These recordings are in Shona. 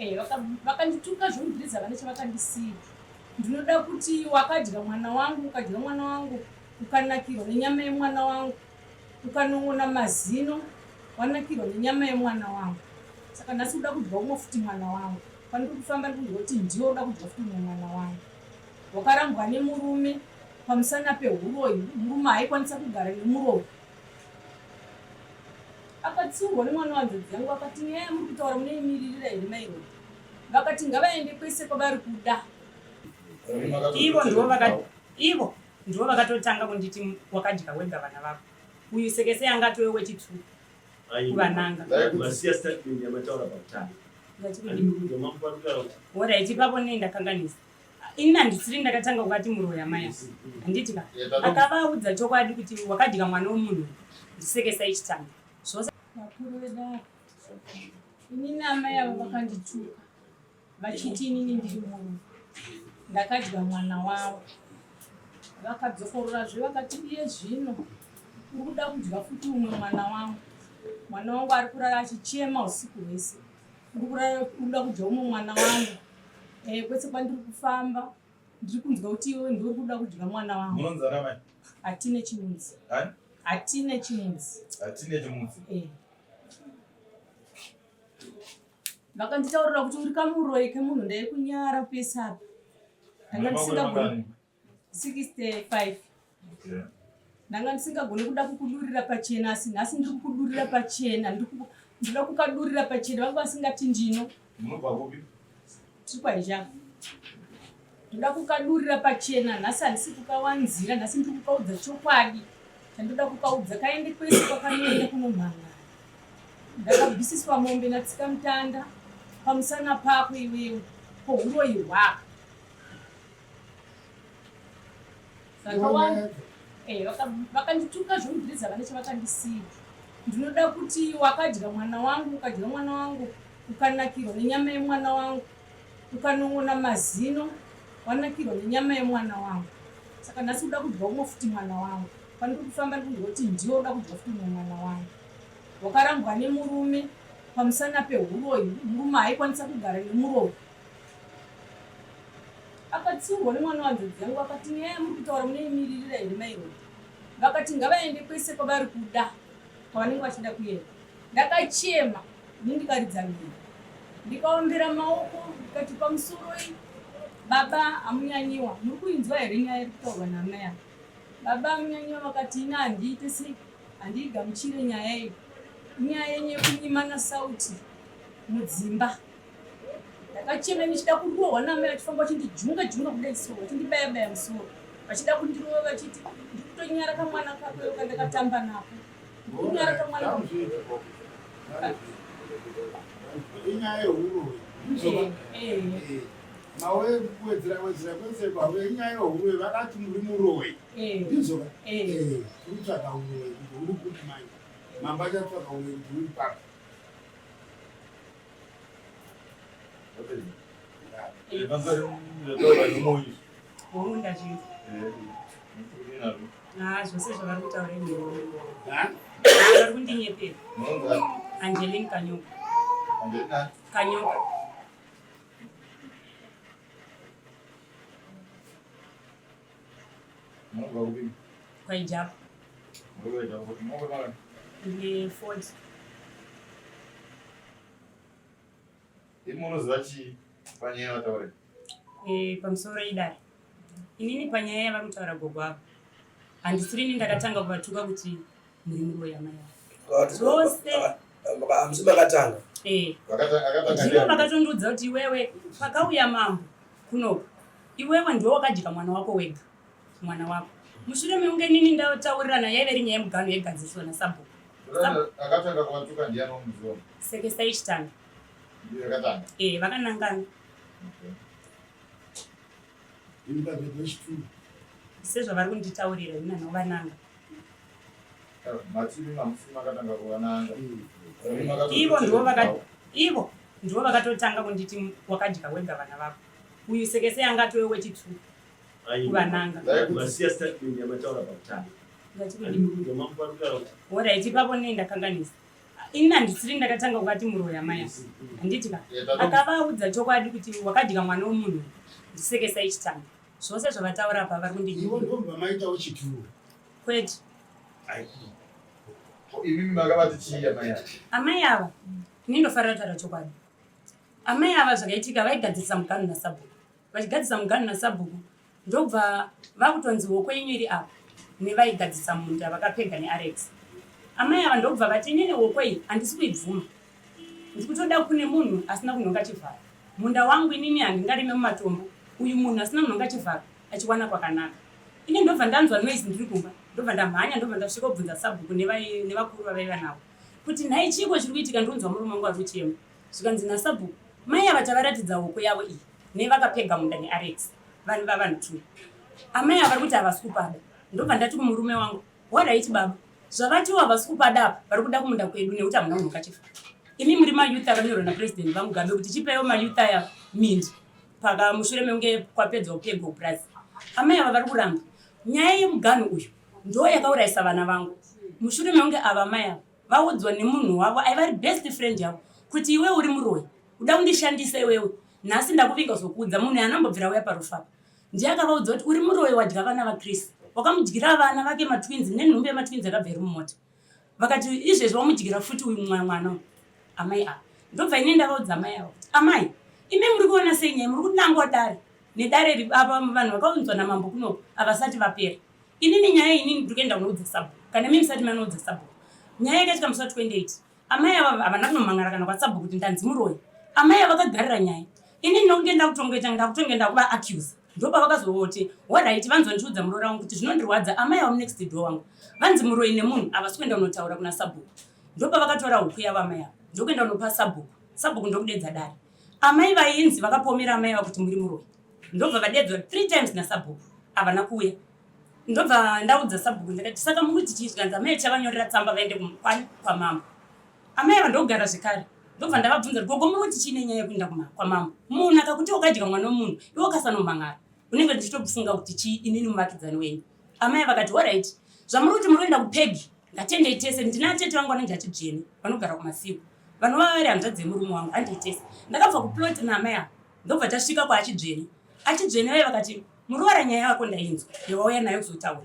Eh, vakandituka zvomubhiridza vane chavakandisiya. Ndinoda kuti wakadya mwana wangu, ukadya mwana wangu, ukanakirwa nenyama yemwana wangu, ukanon'ona mazino, wanakirwa nenyama yemwana wangu. Saka nhasi uda kudya umwe futi mwana wangu. Pandiri kufamba ndiri kunzwa kuti ndiwe uda kudya futi umwe mwana wangu. Wakarambwa nemurume pamusana pehuroyi, murume haikwanisa kugara nemuroyi. Akatsiurwa nemwana wanzvadzi yangu akati nyaya yamuri kutaura munoimiririra here mai Roda? Vakati ngavaende kwese kwavari kuda. Ivo ndivo vaka ivo ndivo vakatotanga kunditi wakadya wega vana vako. Uyu sekese anga atove wechitwo kuvananga. Masiya statement yamataura pakutanga. Alright, ipapo nei ndakanganisa. Ini handisiri ndakatanga kuvati muroyi amai ava. Handiti ka? Akavaudza chokwadi kuti wakadya mwana wemunhu ndisekesa ichitanga. Zvose Vakuru vedare, inini amai ava vakandituka vachiti inini ndiri muroyi ndakadya mwana wavo. Vakadzokororazve vakati iye zvino uri kuda kudya futi umwe mwana wangu. Mwana wangu ari kurara achichema usiku hwese. Uri kuda kudya umwe mwana wangu. Eh, kwese kwandiri kufamba ndiri kunzwa kuti iwe ndiwe uri kuda kudya mwana wangu. Munonzi ana mai? Hatine chimudzi. Ani? Hatine chimudzi. Hatine chimudzi. Eh. Vakanditaurira kuti uri kamuroyi kemunhu ndaikunyara pese apa. Ndanga ndisingagoni. 65. Okay. Ndanga ndisingagoni kuda kukudurira pachena asi nhasi ndiri kukudurira pachena. Ndinoda kukadurira pachena vanga vasingati ndino. Munobva kupi? Tiri kwaIzha. Ndoda kukadurira pachena nhasi handisi kukawanzira nhasi ndiri kukaudza chokwadi chandoda kukaudza kaende kwese kwakanoenda kunomhan'ara. Ndakabvisiswa mombe natsikamutanda pamusana pako iwewe pohuroyi hwako. Eh, vakandituka zvomubhiridza vane chavakandisiya. Ndinoda kuti wakadya mwana wangu, ukadya mwana wangu, ukanakirwa nenyama yemwana wangu, ukanon'ona mazino, wanakirwa nenyama yemwana wangu. Saka nhasi uda kudya umwe futi mwana wangu. Pandiri kufamba ndiri kunzwa kuti ndiwe uda kudya futi umwe mwana wangu. Wakarambwa nemurume pamusana pehuroyi, murume haikwanisa kugara nemuroyi. Akatsiurwa nemwana wanzvadzi yangu akati nyaya yamuri kutaura munoimiririra here mai Roda? Vakati ngavaende kwese kwavari kuda kwavanenge vachida kuenda. Ndakachema ini ndikaridza mhiri ndikaombera maoko ndikati pamusoroi baba amunyanyiwa muri kuinzwa here nyaya iri kutaurwa naamai ava? Baba amunyanyiwa vakati ini handiite sei handiigamuchire nyaya iyi inyaya yenyu yekunyimana sauti mudzimba. Ndakachema ndichida kurohwa namai vachifamba vachindijunga junga kudai so vachindibaya baya musoro vachida kundirova vachiti ndikutonyara kamwana kako iwe kandakatamba nako ndikunyara kamwana Inyaya yehuroyi. Eh, eh. Mawe kuwedzera wedzera kwese kwawe inyaya yehuroyi vakati muri muroyi. Eh. Ndizvo Eh. Eh, tiri kutsvaga huroyi kuti huri kupi manje. Mambo achatsvaga huroyi kuti huri papi. Zvose zvavari kutaura vari kundinyepera. Angeline Kanyoka. Kanyoka. Kwaijapa. Ndine 40. Imi munoziva chii panyaya yavataura? Eh, pamusoro idare. Inini panyaya yavari kutaura gogo avo. Handisirini ndakatanga kuvatuka kuti muri muroyi amai avo. Zvose. Hamusi makatanga. Eh. Ndivo vakatondiudza kuti iwewe pakauya mambo kunoku iwewe ndiwe wakadya mwana wako wega mwana wako mushure mekunge nini ndataurirana yaive iri nyaya yemuganho yegadziswa nasabhuku Akatanga kuvatuka ndiani wamuziva? Sekesa ichitanga. Ndiye akatanga. Eh, vakanangana. Okay. Sezvavari kunditaurira ini nhanovananga. Matimi mamusi makatanga kuvananga. Ivo ndivo vaka ivo ndivo vakatotanga kunditi wakadya wega vana vako. Uyu sekese anga atove wechitwo kuvananga. Masiya statement yamataura pakutanga. Alright, ipapo nei ndakanganisa. Ini handisiri ndakatanga kuvati muroyi amai ava. Handiti ka? Akavaudza chokwadi kuti wakadya mwana wemunhu ndisekesa ichitanga. Zvose zvavataura apa vari Ivo kundinyima. ndobva maitawo chituro. Kwete. Imimi makavati chii amai ava? Amai ava, ini ndofarira kutaura chokwadi. Amai ava zvakaitika vaigadzirisa muganhu nasabhuku. Vachigadzirisa muganhu nasabhuku ndobva vakutonzi hoko yenyu iri apa nevaigadzirisa munda vakapega nearex. Amai ava ndobva vati inini hoko iyi handisi kuibvuma. Ndikutoda kune munhu asina kunhonga chivharo. Munda wangu inini handingarime mumatombo uyu munhu asina kunhonga chivharo achiwana kwakanaka. Ini ndobva ndanzwa noise ndiri kumba ndobva ndamhanya ndobva ndasvika kubvunza sabhuku nevakuru vavaiva navo kuti nhai chiiko chiri kuitika ndonzwa murume wangu ari kuchema. Zvikanzi nasabhuku mai ava tavaratidza hoko yavo iyi nevakapega munda nearex vanhu vavanhu two. Amai ava vari kuti havasi kupada ndobva ndati kumurume wangu horaiti baba zvavatiwo havasi kupada apa vari kuda kumunda kwedu nekuti hamuna kunhoka chifaro. Imi muri mayouth akanyorwa napresident vaMugabe kuti chipaiwo mayouth aya minda paka mushure mekunge kwapedzwa kupegwa kupurazi. Amai ava vari kuramba nyaya yemuganhu uyu ndo yakaurayisa vana vangu mushure mekunge ava amai ava vaudzwa nemunhu wavo aiva ari best friend yavo kuti iwe uri muroyi uda kundishandisa iwewe nhasi ndakuvinga uzokuudza munhu anambobvira auya parufu apa ndiye akavaudza kuti uri muroyi wadya vana vachris wakamudyira vana vake matwins nenhumbi yematwins yakabva iri mumota vakati izvezvi wamudyira futi uyu mwana mwana amai ava ndobva ini ndavaudza amai ava kuti amai imi muri kuona sei nyaya muri kunangwa dare nedare ri apa vanhu vakaunzwa namambo kuno havasati vapera inini nyaya inini ndiri kuenda kunoudza sabhuku kana imi musati manoudza sabhuku nyaya yakaitika musi wa 28 amai ava havana kunomangara kana kwasabhuku kuti ndanzi muroyi amai ava vakagarira nyaya ini ndinonge ndakutongoita ndakutonge ndakuva accuse ndopavakazoti horaiti vanzondiudza muroora wangu kuti zvinondirwadza amai ava munext door wangu vanzi muroyi nemunhu havasi kuenda kunotaura kuna sabhuku ndopavakatora huku yavo amai ava ndokuenda kunopa sabhuku sabhuku ndokudedza dare amai vainzi vakapomera amai ava kuti muri muroyi ndobva vadedzwa three times nasabhuku havana kuuya ndobva ndaudza sabhuku ndikati saka mukuti chii zvikanzi amai tichavanyorera tsamba vaende kwani kwamambo amai ava ndokugara zvekare ndobva ndavabvunza kuti gogo muri kuti chii nenyaya yekuenda kwamambo munhu akakuti wakadya mwana wemunhu iwe ukasanomhan'ara unenge ndichitofunga kuti chii inini muvakidzani wenyu amai vakati orit zvamuri kuti muri kuenda kupegi ngatendei tese ndina tete vangu vanonzi achidzvene vanogara kumasiku vanova vari hanzvadzi yemurume wangu handei tese ndakabva kuplot naamai ava ndobva tasvika kwaachidzvene achidzvene vaye vakati muroora nyaya yako ndainzwa yawauya nayo kuzotaura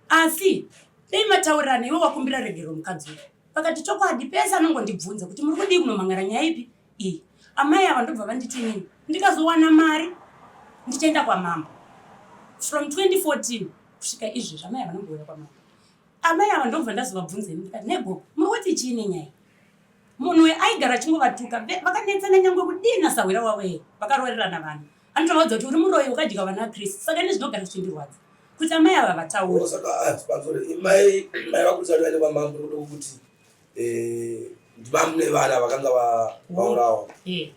asi dei mataurirana iwe wakumbira regerero mukadzi uyu vakati chokwadi pese anongondibvunza kuti muri kudii kunomangara nyaya ipi iyi amai ava ndobva vanditi inini ndikazowana mari ndichaenda kwamambo from 2014 kusvika izvezvi amai ava ndombouya kwamambo amai ava ndobva ndazovabvunza ini ndikati negogo muri kuti chii nenyaya munhu uyu aigara achingovatuka vakanetsana nyangwe kudii nasahwira wavo here vakaroorerana vanhu anotovaudza kuti uri muroyi wakadya vana vachris saka ini zvinogara zvichindirwadza kuti amai ava vatauri oh, saka ah, mai mai vakurisa kuti vaende kwamambo nekuda kwekuti eh, ndivamune vana vakanga vaurawa eh.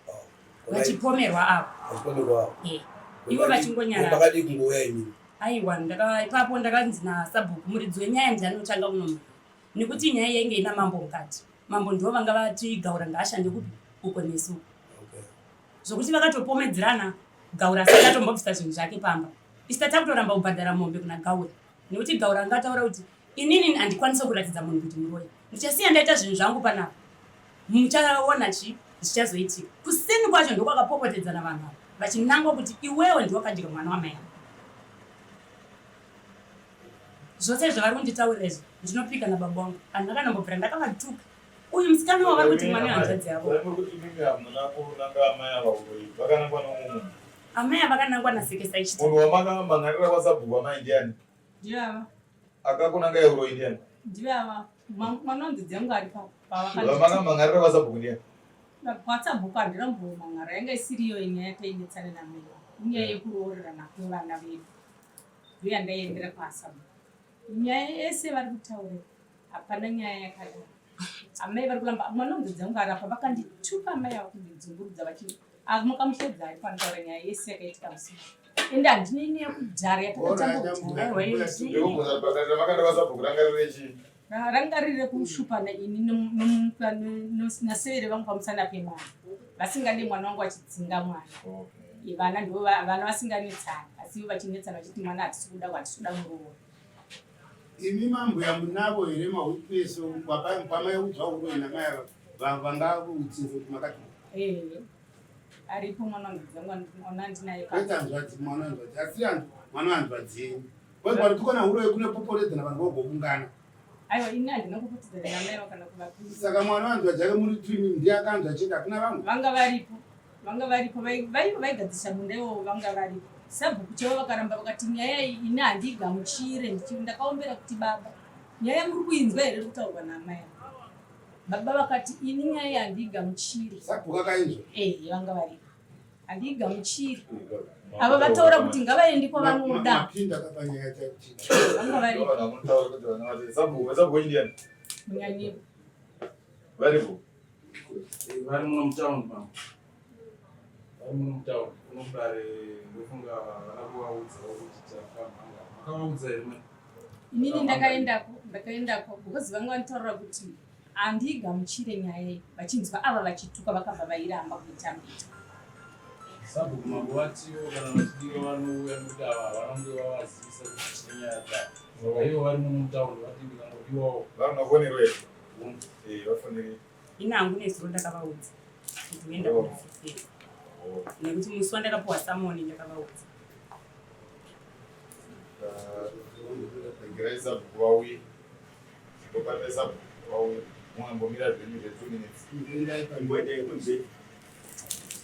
oh, vachipomerwa avo vachipomerwa avo eh. ivo vachingonyarara makadii kungouya imini aiwa ipapo ndakanzi nasabhuku muridzi wenyaya ndiye anotanga kunomira nekuti nyaya yainge ina mambo mukati mambo ndivo vanga vati gaura ngaashande kupi uko nesu zvokuti vakatopomedzerana gaura asati atombobvisa zvinhu zvake pamba isu tatakutoramba kubhadhara mombe kuna gaura nekuti gaura anga ataura kuti inini handikwanise kuratidza munhu kuti muroyi ndichasiya ndaita zvinhu zvangu panapa muchaona chi zvichazoitika kuseni kwacho ndokwakapopotedzana vanhu ava vachinangwa kuti iwewe ndiwakadya mwana wamai ava zvose izvo vari kunditaurira izvi ndinopika nababa wangu handina kana mbobvira ndakavatuka uyu musikana wavari kuti mwana wehanzvadzi yavo amai avakanangwa nasekesa ichiti munhu wamakamhan'arira kwasabhuku amai ndiani ndivava akakunanga uroyi ndiani ndivava mwana wanzidzi yangu ari pavamakamhan'arira kwasabhuku ndiani kwasabhuku handina mbomhan'ara yanga isiriyo nyaya tainetsana namai inyaya yekuroorerana kwevana vedu ndoyandaiendera kwasabhuku nyaya yese vari kutaura hapana nyaya yakadaro amai vari kuramba mwana wanzidzi yangu arapa vakandituka amai ava kundidzungurudza vachi ah, mukamushedza ari panotaura nyaya yese yakaitika musi ende handina ine yekudhara yatakatanga rangarire kushupana ini nasevere vangu pamusana pemwana vasingade mwana wangu vachidzinga mwana vana ndo vana vasinganetsani asi ivo vachinetsana vachiti mwana hatisi kuda hatisi kuda muroora. Imi mambuya munavo here mawitness kwamaiudzwa uroyi namai ava vangautsinze kuti makati? Eh, aripo mwana wanzvadzi wangu ona ndinaye. Kwete hanzvadzi, mwana wanzvadzi asi mwana wanzvadzi yenyu. Kwete tikona uroyi kune poporedzana vanhu vogoungana. Aiwa, ini handina kuputidzana namai kana kuvapisa. Saka mwana wanzvadzi yake muri twini ndiye akanzwa chete, hakuna vamwe? Vanga varipo, vanga varipo, vaigadzisha munda iwowo, vanga varipo. Sabhuku chaivo vakaramba, vakati nyaya iyi ini handiigamuchire. Ndakaombera kuti, "Baba, nyaya muri kuinzwa here iri kutaurwa naamai ava?" Baba vakati, "Ini nyaya iyi handiigamuchire." Sabhuku akainzwa? Ehe, vanga varipo. "Handiigamuchiri, ava vataura kuti ngavaende kwavanoda." Mapinda kapanyaya chakuti. Vanga varipo. Vanamunotaura kuti vana vati sabhuku, sabhuku wenyu ndiani? Munyanyipo. Varipo? Vari muno mutaundi, mama, vari muno mutaundi kuno kudare. Ndofunga vana kuvaudzawo kuti takamhanga. Makavaudza here mai? Inini ndakaendako, ndakaendako because vanga vanditaurira kuti handigamuchire nyaya iyi. Vachinzwa ava vachituka, vakabva vairamba kuitambira. Sabhuku, mambo vatiwo kana vachidiwa vanouya, nekuti ava havana kunge vavazivisa kuti tine nyaya dzavo. Saka ivo vari muno mutaundi, vati ndikangodiwawo. Vanofonerwa here? Eh, vafonere. Ini hangu nezuro ndakavaudza kuti uenda kundofifira, nekuti musi wandakapiwa samoni ndakavaudza. Regerai sabhuku vauye, ndobata sabhuku vauye, mungambomira zvenyu zve 2 minutes. Imboendai kunze.